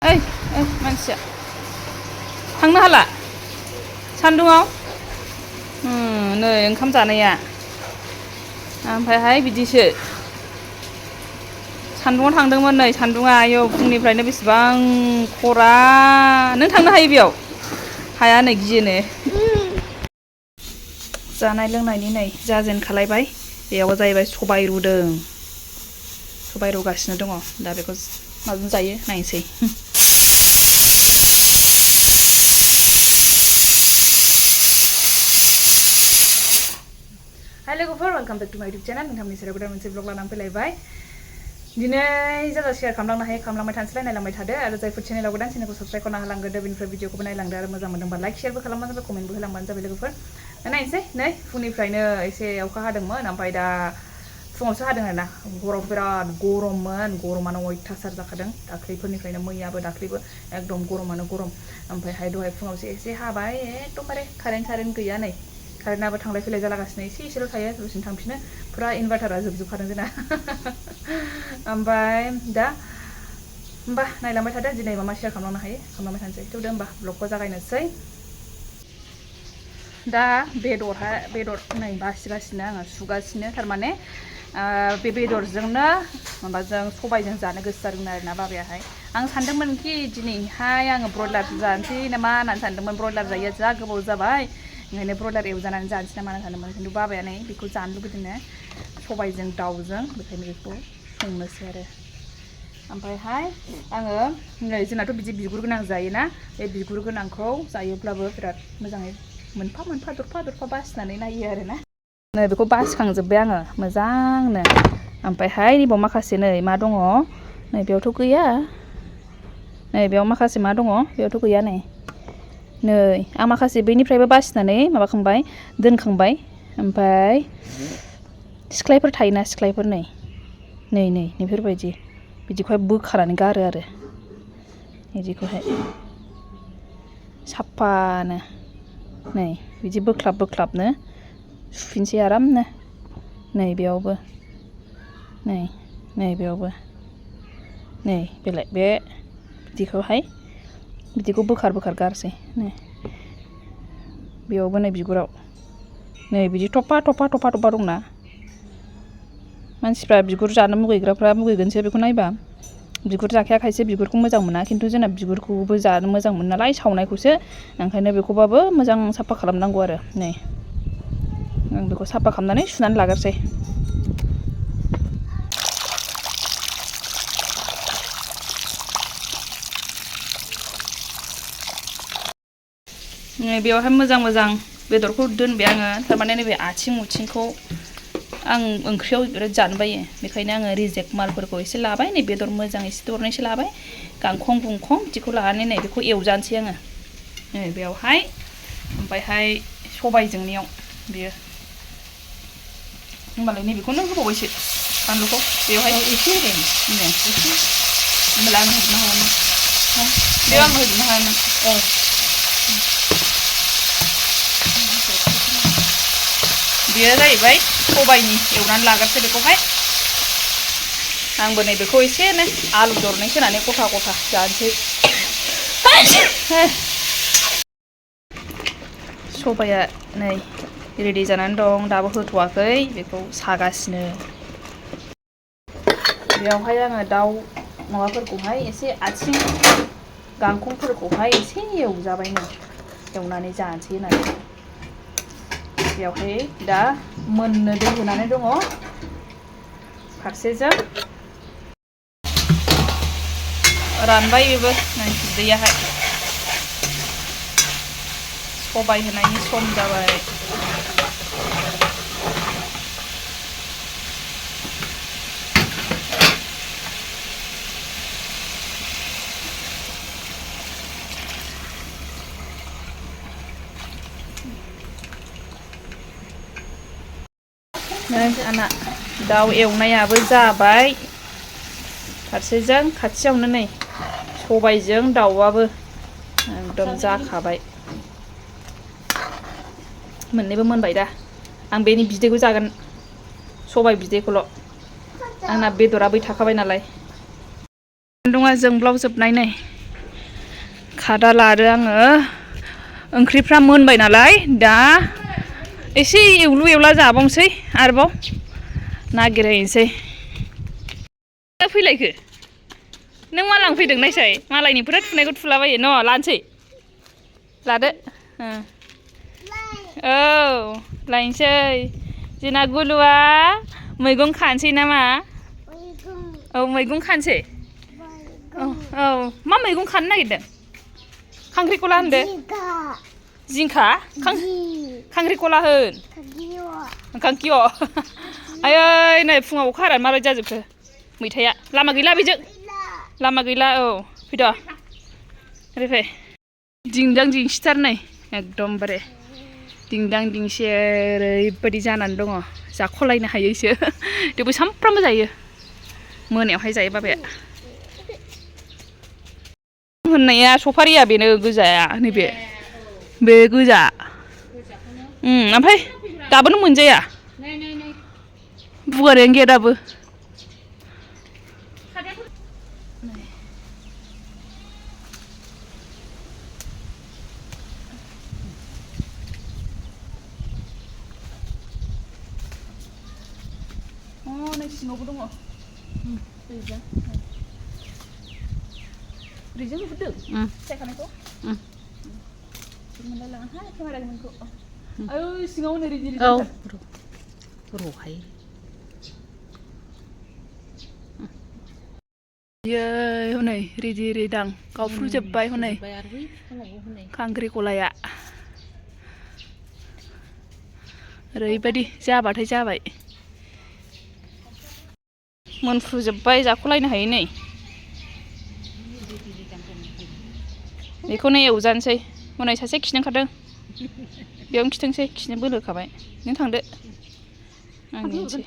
ओइ ओइ मानसिया थांनो हाला सान्दुङाव नै ओंखाम जानाया ओमफ्रायहाय बिदिसो सान्दुङाव थांदोंमोन नै सान्दुङा आयौ फुंनिफ्रायनो बेसेबां खरा नों थांनो हायो बेयाव हाया नै गियोनो जानाय लोंनायनि नै जाजेन खालायबाय बेयाव जाहैबाय सबाय रुदों सबाय रुगासिनो दङ दा बेखौ माजों जायो नायनोसै हाय लोगोफोर वेलकाम बेक टु माय इउटुब चेनेल नोंथांनि सेराव गोदान मोनसे ब्लग लानानै फैलायबाय दिनै जाजा शेयार खालामलांनो हायो खालामलांबाय थानोसैलाय नायलांबाय थादो आरो जायफोर चेनेलाव गोदान चेनेलखौ साबस्क्राइब खालामना होलांग्रोदो बेनिफ्राय भिडिअखौबो नायलांदो आरो मोजां मोनदोंबा लाइक शेयारबो खालामबानो जाबाय कमेन्टबो होलांबानो जाबाय लोगोफोर नायनोसै नै फुंनिफ्रायनो एसे अखा हादोंमोन ओमफ्राय दा फुङावसो हादों आरोना हराव बिराद गरममोन गरमानो अयथासार जाखादों दाख्लैफोरनिफ्रायनो मैयाबो दाख्लैबो एकदम गरमानो गरम ओमफ्रायहाय दहाय फुङावसो एसे हाबाय एकदमबारे कारेन्ट गैया नै कारेन्टआबो थांलाय फैलाय जालागासिनो एसेल' थायो दसेनो थांफिनो फुरा इनभार्टारा जोबजोबखादों जोंना ओमफ्राय दा होमबा नायलांबाय थादो दिनै मा शेयार खालामलांनो हायो खालामलांबाय थानोसै थेवदो होमबा ब्लगखौ जागायनोसै दा बेदर नै बासिगासिनो आङो सुगासिनो थारमाने बे बेदरजोंनो माबाजों सबायजों जानो गोसो जादोंमोन आरोना बाबायाहाय आं सानदोंमोनखि दिनैहाय आङो ब्रयलार जानोसै नामा होननानै सानदोंमोन ब्रयलार जायैया जा गोबाव जाबाय ओंखायनो ब्रयलार एवजानानै जानोसै नामा होननानै सानदोंमोन खिन्थु बाबाया नै बेखौ जानो लुगैदोंनो सबायजों दाउजों बेखायनो बेखौ संनोसै आरो ओमफ्रायहाय आङो नै जोंनाथ' बिदि बिगुर गोनां जायोना बे बिगुर गोनांखौ जायोब्लाबो बिराद मोजाङै मोनफा मोनफा दरफा बासिनानै नायो आरोना नै बेखौ बासिखांजोब्बाय आङो मोजांनो ओमफ्रायहाय नैबाव माखासे नै मा दङ नै बेयावथ' गैया नै बेयाव माखासे मा दङ बेयावथ' गैया नै आं माखासे बैनिफ्रायबो बासिनानै माबाखांबाय दोनखांबाय ओमफ्राय सिख्लायफोर थायोना सिख्लायफोर नै बेफोरबायदि बिदिखौहाय बोखानानै गारो आरो बिदिखौहाय साफानो नै बिदि बोख्लाबनो सुफिनसै आरामनो नै बेयावबो नै बेयावबो नै बेलाय बे बिदिखौ बोखार गारसै नै बेयावबो नै बिगुराव नै बिदि थफा दंना मानसिफ्रा बिगुर जानो मुगैग्राफ्रा मुगैगोनसो बेखौ नायबा बिगुर जाखाया खायसे बिगुरखौ मोजां मोना खिन्थु जोंना बिगुरखौबो जानो मोजां मोनो नालाय सावनायखौसो ओंखायनो बेखौबाबो मोजां साफा खालामनांगौ आरो नै आं बेखौ साफा खालामनानै सुनानै लाग्रोसै बेयावहाय मोजां बेदरखौ दोनबाय आङो थारमाने नैबे आथिं उथिंखौ आं ओंख्रियाव बिराद जानो बायो बेखायनो आङो रिजेक्ट मालफोरखौ एसे लाबाय नै बेदर मोजां एसे दरनैसो लाबाय गांखं बुंखं बिदिखौ लानानै नै बेखौ एवजानोसै आङो नै बेयावहाय ओमफ्रायहाय सबायजोंनियाव बियो होमबालाय नैबेखौनो होबावबायसो बानलुखौ बेवहाय एसे होदों होमबालाय आं होजोबनो हायामोन बेयाव आं होजोबनो हायामोन बेयो जाहैबाय सबायनि एवनानै लाग्रोसै बेखौहाय आंबो नै बेखौ एसेनो आलु दरनैसो होनानै गथा जानोसै सबाया नै रेडि जानानै दं दाबो होथ'वाखै बेखौ सागासिनो बेयावहाय आङो दाउ माबाफोरखौहाय एसे आथिं गांखंफोरखौहाय एसे एवजाबायनो एवनानै जानोसै होननानै बेयावहाय दा मोननो दै होनानै दङ फारसेजों रानबाय बेबो नै दैयाहाय सबाय होनायनि सम जाबाय आंना दाउ एवनायाबो जाबाय फारसेजों खाथियावनो नै सबायजों दाउआबो एकदम जाखाबाय मोननैबो मोनबाय दा आं बेनि बिदैखौ जागोन सबाय बिदैखौल' आंना बेदरा बै थाखाबाय नालाय सान्दुङा जोंब्लावजोबनाय नै खादा लादो आङो ओंख्रिफ्रा मोनबाय नालाय दा एसे एवलु एवला जाबावनोसै आरोबाव नागिरहैनोसै फैलायखो नों मा लांफैदों नायसाय मालायनिफोरा थुनायखौ थुलाबायो न' लानोसै लादो औ लायनोसै जोंना गुलुआ मैगं खानोसै नामा औ मैगं खानोसै औ मा मैगं खानो नागिरदों खांख्रिखला होनदो जिंखा खांख्रिखला होन खांखिय' आयै नै फुङाव अखा हानानै माबायदि जाजोबखो मैथाया लामा गैला बेजों लामा गैला औ फैद' ओरै फै दिंदां दिंसिथार नै एकदमबारे दिंदां दिंसि ओरैबायदि जानानै दङ जाख'लायनो हायैसो थेवबो सामफ्रामबो जायो मोनायावहाय जायो बाबाया होननाया सफारिया बेनो गोजाया नैबे बे गोजा ओमफ्राय दाबोनो मोनजाया बुगानायानो गैया दाबो नै सिङावबो दङ ओरैजों नुहुरदों फिथाइ खानायखौ मोनलायलाङाहाय केमेरामेनखौ आयौ सिङाव नै रिदि रिदि र'हाययै हनै रिदि रिदां गावफ्रुजोब्बाय हनै खांख्रिखलाया ओरैबायदि जाबाथाय जाबाय मोनफ्रुजोब्बाय जाख'लायनो हायै नै बेखौनो एवजानोसै हनै सासे खिनो ओंखारदों बेयावनो खिथोंसै खिनो बोलो होखाबाय नों थांदो आं नेनोसै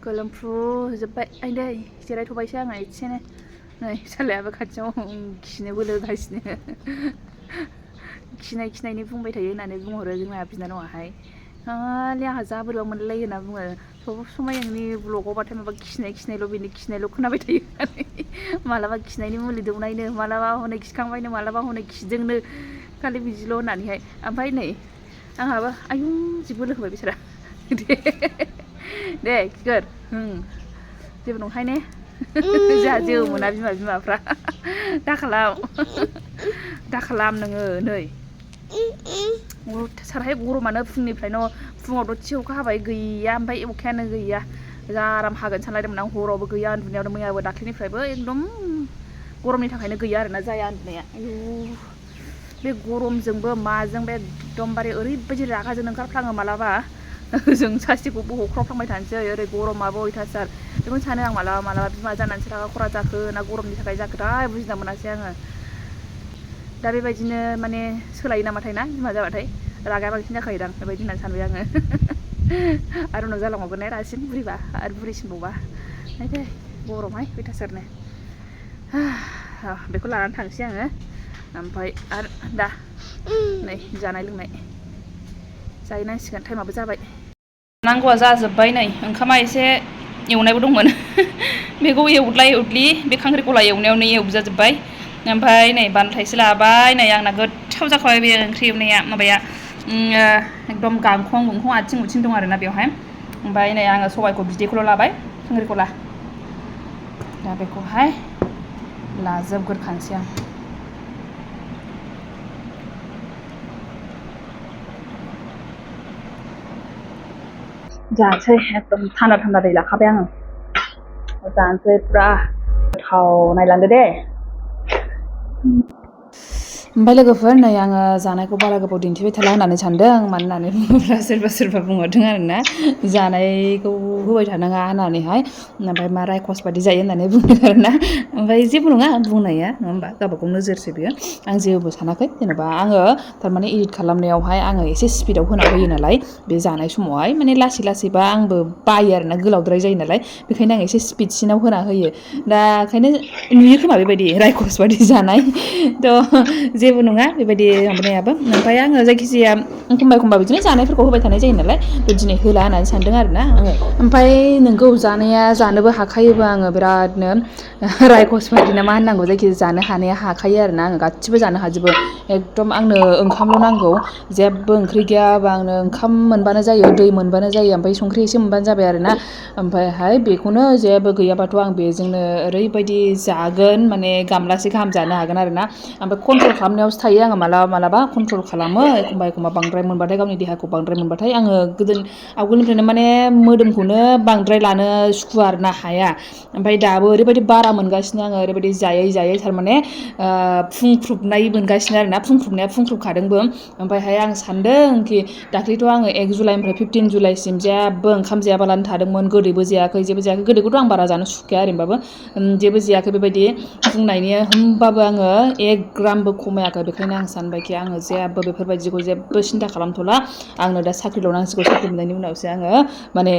गोलोमफ्रुजोब्बाय आइदै जिरायथ'बायसो आङो एसेनो नै फिसालायाबो खाथियाव खिनो बोलो होगासिनो खिनायनि बुंबाय थायो होननानै बुंहरो जोंना बिनानावाहाय हाले आंहा जा बोरैबा मोनलायो होनना बुङो सब समाय नोंनि ब्लगावबाथाय माबा खिनायल' बेनि खिनायल' खोनाबाय थायो होननानै मालाबा खिनायनि मुलि दौनायनो मालाबा हनै खिखांबायनो मालाबा हनै खिदोंनो खालि बिदिल' होननानैहाय ओमफ्राय नै आंहाबो आयु जि बोलो होबाय बिसोरा दे खिगोर जेबो नंखाय ने जोंहा जेबो मोना बिमाफ्रा दाखालाम नोङो नै सारहाय गरमानो फुंनिफ्रायनो फुङाव दसे अखा हाबाय गैया ओमफ्राय अखायानो गैया जा आराम हागोन सानलायदोंमोन आं हरावबो गैया उन्दुनायावनो मैयाबो दाख्लैनिफ्रायबो एकदम गरमनि थाखायनो गैया आरोना जाया उन्दुनाया आयु बे गरमजोंबो माजों बे एकदमबारे ओरैबायदि रागाजों ओंखारफ्लाङो मालाबा जों सासेखौबो हख्रावफ्लांबाय थानोसै ओरै गरमाबो अयथासार बेखौनो सानो आं मालाबा बिमा जानानैसो रागा खरा जाखो ना गरमनि थाखाय जाखोथाय बुजिना मोनासै आङो दा बेबायदिनो माने सोलायो नामाथाय ना बिमा जाबाथाय रागाया बांसिन जाखायोदां बेबायदि होननानै सानबाय आङो आरो उनाव जालांबावगोन ने रासिन बुरिबा आरो बुरिसिनबावबा नायदे गरमहाय अयथासारनो बेखौ लानानै थांसै आङो ओमफ्राय आरो दा नै जानाय लोंनाय जाहैनांसिगोन टाइमाबो जाबाय नांगौआ जाजोब्बाय नै ओंखामा एसे एवनायबो दंमोन बेखौ एवदला एवदलि बे खांख्रिखला एवनायावनो एवजाजोब्बाय ओमफ्राय नै बानलु थाइसे लाबाय नै आंना गोथाव जाखाबाय बे ओंख्रि एवनाया माबाया एकदम गांखं आथिं उथिं दं आरोना बेवहाय ओमफ्राय नै आङो सबाइखौ बिदैखौल' लाबाय खांख्रिखला दा बेखौहाय लाजोबग्रोखानोसै आं जानोसै एकदम थान्दा दै लाखाबाय आङो जानोसै पुरा गोथाव नायलांदो दे ओमफ्राय लोगोफोर नै आङो जानायखौ बारा गोबाव दिन्थिबाय थाला होननानै सानदों मानो होननानै बुङोब्ला सोरबा बुंहरदों आरोना जानायखौ होबाय थानाङा होननानैहाय ओमफ्राय मा रायखस बादि जायो होननानै बुंदों आरोना ओमफ्राय जेबो नङा बुंनाया नङा होमबा गावबागाव नोजोरसो बेयो आं जेबो सानाखै जेनेबा आङो थारमाने एडिट खालामनायावहाय आङो एसे स्पिडाव होना होयो नालाय बे जानाय समावहाय माने लासैबा आंबो बायो आरोना गोलावद्राय जायो नालाय बेखायनो आं एसे स्पिडसिनाव होना होयो दा ओंखायनो नुयो खोमा बेबायदि रायखस बादि जानाय थ' जेबो नङा बेबायदि माबानायाबो ओमफ्राय आङो जायखिजाया एखमबा बिदिनो जानायफोरखौ होबाय थानाय जायो नालाय दिनै होला होननानै सानदों आरोना आङो ओमफ्राय नोंगौ जानोबो हाखायोबो आङो बिरादनो रायखस बायदि ना मा होननांगौ जायखिजाया जानो हानाया हाखायो आरोना आङो गासिबो जानो हाजोबो एकदम आंनो ओंखामल' नांगौ जेबो ओंख्रि गैयाबा आंनो ओंखाम मोनबानो जायो दै मोनबानो जायो ओमफ्राय संख्रि एसे मोनबानो जाबाय आरोना ओमफ्रायहाय बेखौनो जेबो गैयाबाथ' आं बेजोंनो ओरैबायदि जागोन माने गामलासे गाहाम जानो हागोन आरोना ओमफ्राय कन्ट्रल खालामनायावसो थायो आङो मालाबा कन्ट्रल खालामो एखमबा बांद्राय मोनबाथाय गावनि देहाखौ बांद्राय मोनबाथाय आङो आवगोलनिफ्रायनो माने मोदोमखौनो बांद्राय लानो सुखुवा आरोना हाया ओमफ्राय दाबो ओरैबायदि बारा मोनगासिनो आङो ओरैबायदि जायै थारमाने फुंख्रुबनाय मोनगासिनो आरोना फुंख्रुबखादोंबो ओमफ्रायहाय आं सानदों कि दाख्लैथ' आङो 1 जुलाइनिफ्राय 15 जुलाइसिम जेबो ओंखाम जायाबालानो थादोंमोन गोदैबो जायाखै जेबो जायाखै गोदैखौथ' आं बारा जानो सुखाया ओरैनोबाबो जेबो जायाखै बेबायदि बुंनायनि होमबाबो आङो 1 ग्रामबो खमायाखै बेखायनो आं सानबायखि आङो जेबो बेफोरबायदिखौ जेबो सिन्था खालामथ'ला आंनो दा साख्रिल' नांसिगौ साख्रि मोननायनि उनावसो आङो माने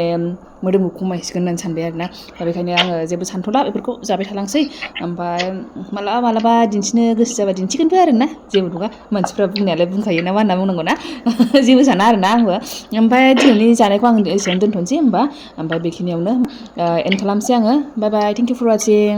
मोदोमखौ खमायसिगोन होननानै सानबाय आरोना दा बेखायनो आङो जेबो सानथ'ला बेफोरखौ जाबाय थालांसै ओमफ्राय मालाबा दिन्थिनो गोसो जाबा दिन्थिगोनबो आरोना जेबो नङा मानसिफ्रा बुंनायालाय बुंखायो ना मा होनना बुंनांगौ ना जेबो साना आरोना आंबो ओमफ्राय दिनैनि जानायखौ आं एसेयावनो दोनथ'नोसै ओमफ्राय बेखिनियावनो एन्ड खालामसै आङो बाय बाय थेंक इउ फर वाचिं